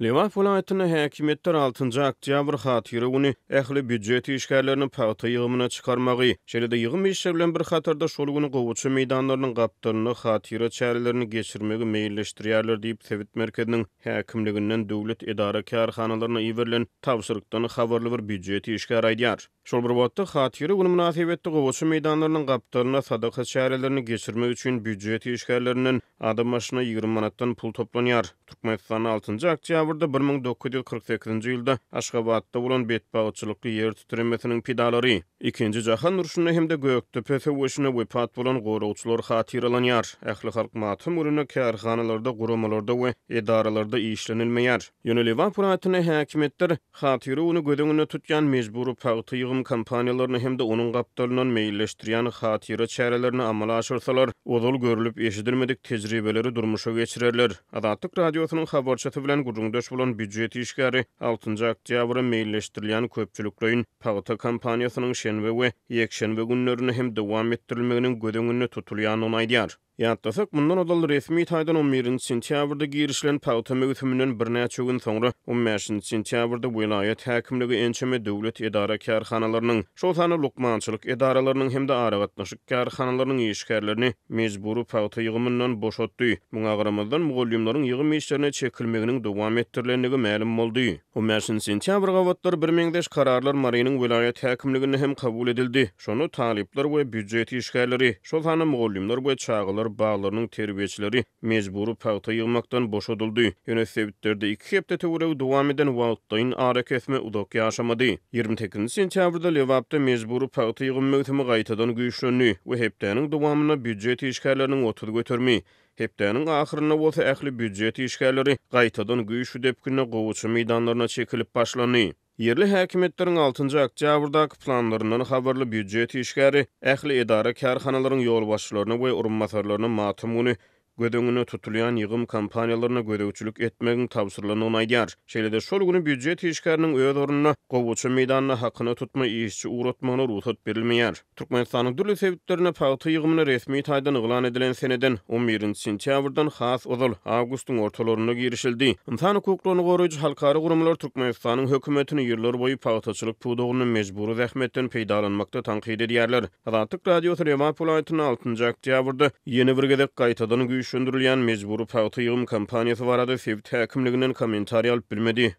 Lebap welaýatynda häkimiýetler altynjy oktýabr Hatyra güni ähli býujet işgärlerini pagta ýygymyna çykarmagy, şeýle-de ýygym işleri bilen bir hatarda şol güni gowaça meýdanlarynyň gapdalynda hatyra çärelerini geçirmegi meýilleşdirýärler diýip, sebit merkeziniň häkimliginden döwlet edara-kärhanalaryna iberilen tabşyrykdan habarly bir býujet işgäri aýdýar. Şol bir wagtda, Hatyra güni mynasybetli gowaça meýdanlarynyň gapdalynda sadaka çärelerini geçirmek üçin býujet işgärlerinden adam başyna 20 manatdan pul toplanýar. Türkmenistanda altynjy oktýabrda 1948-nji ýylda Aşgabatda bolan betbagtçylykly ýer titremesiniň pidalary, Ikinji jahan urşunda hem-de Gökdepe söweşinde wepat bolan goragçylar hatyralanýar. Ählihalk matam gününde kärhanalarda, guramalarda we edaralarda işlenilmeýär. Ýöne Lebap welaýatynda häkimiýetler Hatyra güni göz öňünde tutýan mejbury pagta ýygym kampaniýalaryny hem-de onuň gapdalyndan meýilleşdirýän hatyra çärelerini amala aşyrsalar, ozal görlüp-eşidilmedik tejribeleri durmuşa geçirerler. Azatlyk Radiosynyň habarçysy bilen gürrüňdeş bolan býujet işgäri altynjy oktýabra meýilleşdirilýän köpçülikleýin pagta kampaniýasynyň şenbe we ýekşenbe günlerinde hem dowam etdirilmeginiň göz öňünde tutulýandygyny aýdýar. Ýatlasak, mundan ozal resmi taýdan on birinji sentýabrda girişilen pagta möwsüminden birnäçe gün soňra, on bäşinji sentýabrda welaýat häkimligi ençeme döwlet edara-kärhanalarynyň, şol sanda lukmançylyk edaralarynyň hem-de aragatnaşyk kärhanalarynyň işgärlerini mejbury pagta ýygymyndan boşatdy. Muňa garamazdan, mugallymlaryň ýygym işlerine çekilmeginiň dowam etdirilendigi mälim boldy. On bäşinji sentýabr gabatlar birmeňzeş kararlar Marynyň welaýat häkimliginde hem kabul edildi. Şonda talyplar we býujet işgärleri, şol sanda mugallymlar we çagalar baglarynyň terbiýeçileri mejbury pagta ýygmakdan boşadyldy. Ýöne sebitlerde iki hepde töweregi dowam eden wagtlaýyn arakesme uzak ýaşamady. 28 nji sentýabrda Lebapda mejbury pagta ýygym möwsümi gaýtadan güýçlendi we hepdäniň dowamynda býujet işgärleriniň 30 göterimi, hepdäniň ahyrynda bolsa ähli býujet işgärleri gaýtadan güýçli depginde gowaça meýdanlaryna çekilip başlandy. Ýerli häkimiýetleriň altynjy oktýabrdaky planlaryndan habarly býujet işgäri ähli edara-kärhanalaryň ýolbaşçylaryna we orunbasarlaryna matam güni göz öňünde tutulýan ýygym kampaniýalaryna gözegçilik etmegiň tabşyrylandygyny aýdýar. Şeýle-de şol güni býujet işgäriniň öz ornuna gowaça meýdanyna hakyna tutma işçi ugratmagyna rugsat berilmeýär. Türkmenistanyň dürli sebitlerinde pagta ýygymyna resmi taýdan yglan edilen seneden, on birinji sentýabrdan has ozal, awgustyň ortalarynda girişildi. Ynsan hukuklaryny goraýjy halkara guramalar Türkmenistanyň hökümetini ýyllarboýy pagtaçylyk pudagynda mejbury zähmetden peýdalanmakda tankyt edýärler. Azatlyk Radiosy Lebap welaýatynda altynjy oktýabrda ýene bir gezek gaýtadan güýçlendirilýän mejbury pagta ýygym kampaniýasy barada sebit häkimliginden kommentariý alyp bilmedi.